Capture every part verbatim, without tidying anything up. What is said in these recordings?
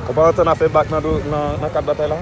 Ou pa antann a fè bak nan, do- nan, nan kad batay la?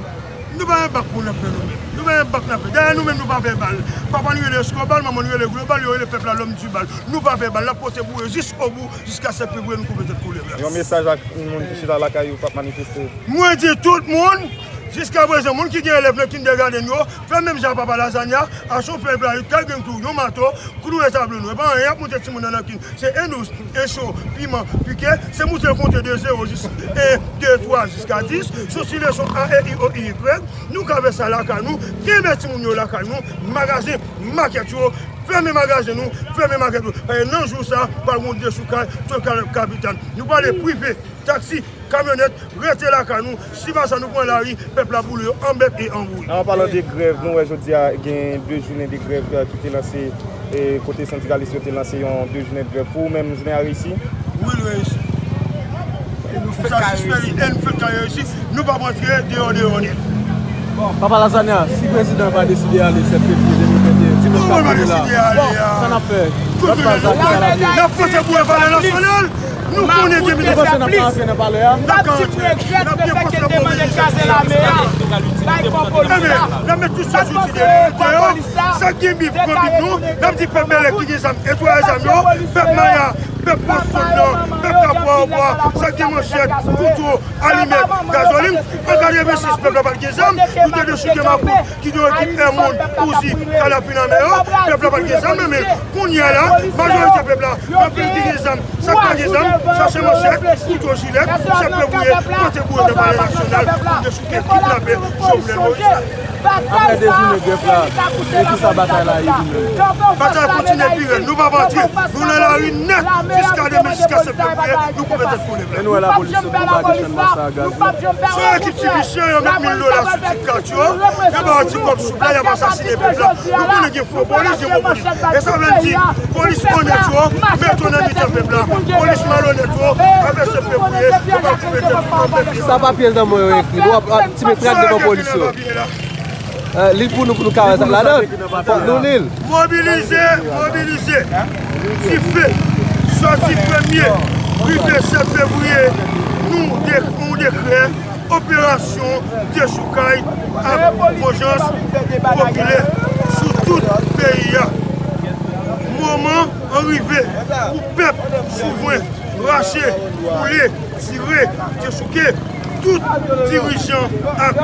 Nou pa gen bak pou n ap fè nou menm. Nou pa gen bak n ap fè. Dayè nou menm nou pa pè bal. Papa n rele Escobar, manman n rele Global, yo rele pèp la L'homme du bal. Nou pa pè bal. N ap pote boure jis obou, jiska sèt fevriye nou koupe tèt koulèv la. Yon mesaj ak moun ki chita lakay yo p ap manifeste. Mwen di tout moun, jiska prezan, moun ki gen elèv nan kindergarten yo, fè menm jan ak papa Lazanya, achte yon fèy playit, kay grenn klou, yon mato, kloure tablo nou. E pa anyen, y ap moute timoun nan nan kin. Se en dous, en cho, piman, pike, se moute l konte de zewo jis en, de, twa, jiska dis, sou ti leson A, E, I, O, U, Y. Nou ka fè sa lakay nou, kenbe timoun yo lakay nou, magazen, makèt yo, fèmen magazen nou, fèmen makèt yo. Paske nan jou sa, pral gen yon dechoukay total kapital. Nou prale prive, taksi, kamyonèt, rete lakay nou. Si pa sa, nou pran lari, pèp la boule yo an bèk e an bri. An palan de grèv, nou wè jodi a gen de jounen de grèv, euh, ki te lanse, e kote sendikalis yo te lanse yon de jounen de grèv. Pou ou menm, jounen a reyisi? Wi, l reyisi. E nou fèk satisfè li, e nou fèk ka reyisi. Nou p ap antre deyò, deyò nèt. Papa Lazanya, si prezidan pa deside ale sèt fevriye de mil venteyen, dimanch k ap vini la, sa n ap fè? Lòt baz la ki pral ap ye. N ap pote pou palè nasyonal. Nou konnen de mil venteyen n ap antre nan palè a. N ap ka antre. N ap gen pòs nan mobilizasyon. Ebyen, n ap met tout sa sou ti deyò. Sa k gen bif pran bif nou. N ap di pèp Bèlè ki gen zam, netwaye zam yo. Pèp Maya, pèp Boston nan, pèp Kapwa, Obwa, sa k gen manchèt, kouto, alimèt, gazolin. An katrevensis, pèp la pa t gen zam. Nou te dechouke makout ki gen yon ekip Airmound, Uzi, kalabri nan men yo. Pèp la pa t gen zam nan men l. Kounye a la, majorite pèp la, anpil ki gen zam, sa k pa gen zam, chache manchèt, kouto, jilèt, sèt fevriye, pote boure nan palè nasyonal pou dechouke, kidnape Jovenel Moïse la. Apre de jounen grèv la, e kisa batay la ye li menm? Batay la kontinye pi rèd. Nou p ap antre. Nou nan lari nèt jiska demen, jiska sèt fevriye, nou koupe tèt koulèv la. E nou wè lapolis sot bombade Channmas la, gaz yo. Se yon ekip ti visye, yo met mil dola sou ti kat yo, yo ba yo ti kòb sou blan, y ap asasinen pèp la. Nou konnen gen fo polis, gen bon polis. E sa vle di, polis onèt yo, met yo nan mitan pèp la. Polis malonèt yo, avèk se pepouye, yo pa koupe tèt yo. Sa papye nan men yo ekri. Nou ap, ap ti met trak devan polis yo. Eh, li pou nou, pou nou ka wè sa ladan. Fòk nou li l. Mobilize, mobilize. Dife, sòti premye, rive sèt fevriye, nou de-, yon dekrè, operasyon dechoukay ak vanjans popilè sou tout peyi a. Moman an rive pou pèp souvren rache, boule, tire, dechouke tout dirijan ak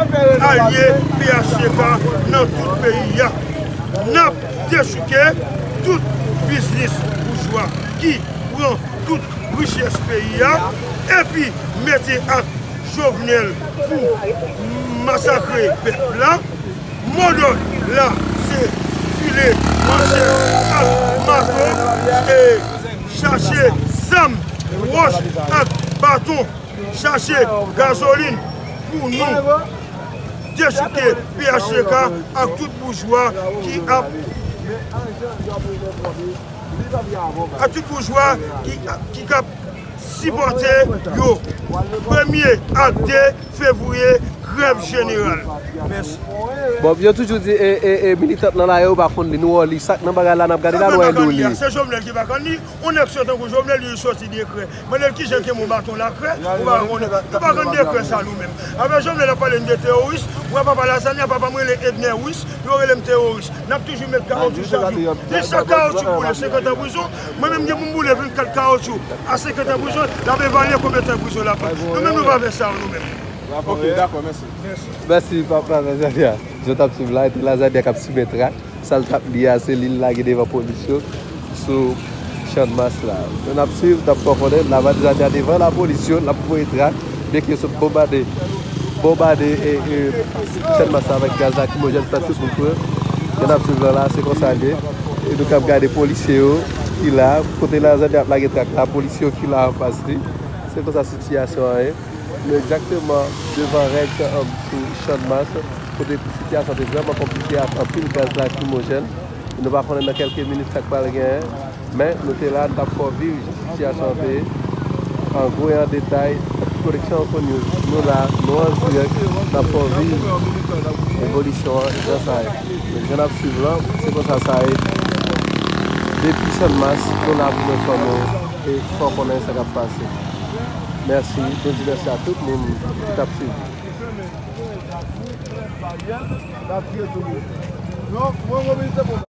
alye P H T K nan tout peyi a. N ap dechouke tout biznis boujwa ki pran tout richès peyi a, epi mete ak Jovenel pou masakre pèp la. Modòd la se file manchèt ak mato, e chache zam, wòch ak baton, chache gazolin pou nou dechouke P H T K ak tout boujwa ki ap, ak tout boujwa ki, ki ap sipòte yo. Premye ak de fevriye, grèv jeneral. Mèsi. Bon, yo toujou di, e, e, e, militant nan la, yo pa konn li, nou wè li, sa k nan bagay la, n ap gade la, nou wè nou li. Se Jovenel ki pa konn li, yon nèg sòt tankou Jovenel, li sòti dekrè. Mande l kijan ke mwen baton la krè, ou pa konnen. Nou pa konn dekrè sa nou menm. Apre Jovenel ap pale n de teworis, mwen papa Lazanya, papa m rele Edner Wis, yo rele m teworis. N ap toujou met kawoutchou chak jou. Jis sa kawoutchou boule, senkant an prizon. Mwen menm gen pou m boule vennkat kawoutchou a senkant an prizon, n ap evalye konbyen tan prizon l ap pran. Nou menm nou pa fè sa nou menm. Ok, dakò, mèsi. Mèsi papa Lazanya. Jan w t ap swiv la, e te Lazanya k ap simen trak. Sa l t ap li a, se li l lage devan polis yo sou Channmas la. Nou n ap swiv, n ap fè w konnen, Lazanya devan lapolis yo, l ap voye trak, byen ke yo sot bonbade, bonbade, e, e, Channmas la avèk gaz lakrimojèn, fè tout moun pè. Jan n ap swiv lan la, se konsa l ye. E nou k ap gade polisye yo ki la, kote Lazanya ap lage trak la, polisye yo ki la anfas li. Se konsa sitiyasyon an ye. Nou egzakteman devan règ, um, sou Channmas, kote sitiyasyon te vrèman konplike ak anpil gaz lakrimojèn. Nou pa konnen nan kèlke minit sa k pral genyen, men nou te la, n t ap fè w viv jan sitiyasyon an te ye, an gwo e an detay, ak tout koneksyon Info News. Nou la, nou an dirèk, n ap fè w viv evolisyon an, jan sa ye. Men jan n ap swiv lan, se konsa sa ye. Depi Channmas, nou la pou n enfòme w e fè w konnen sa k ap pase. Mèsi, nou di mèsi a tout moun ki t ap swiv.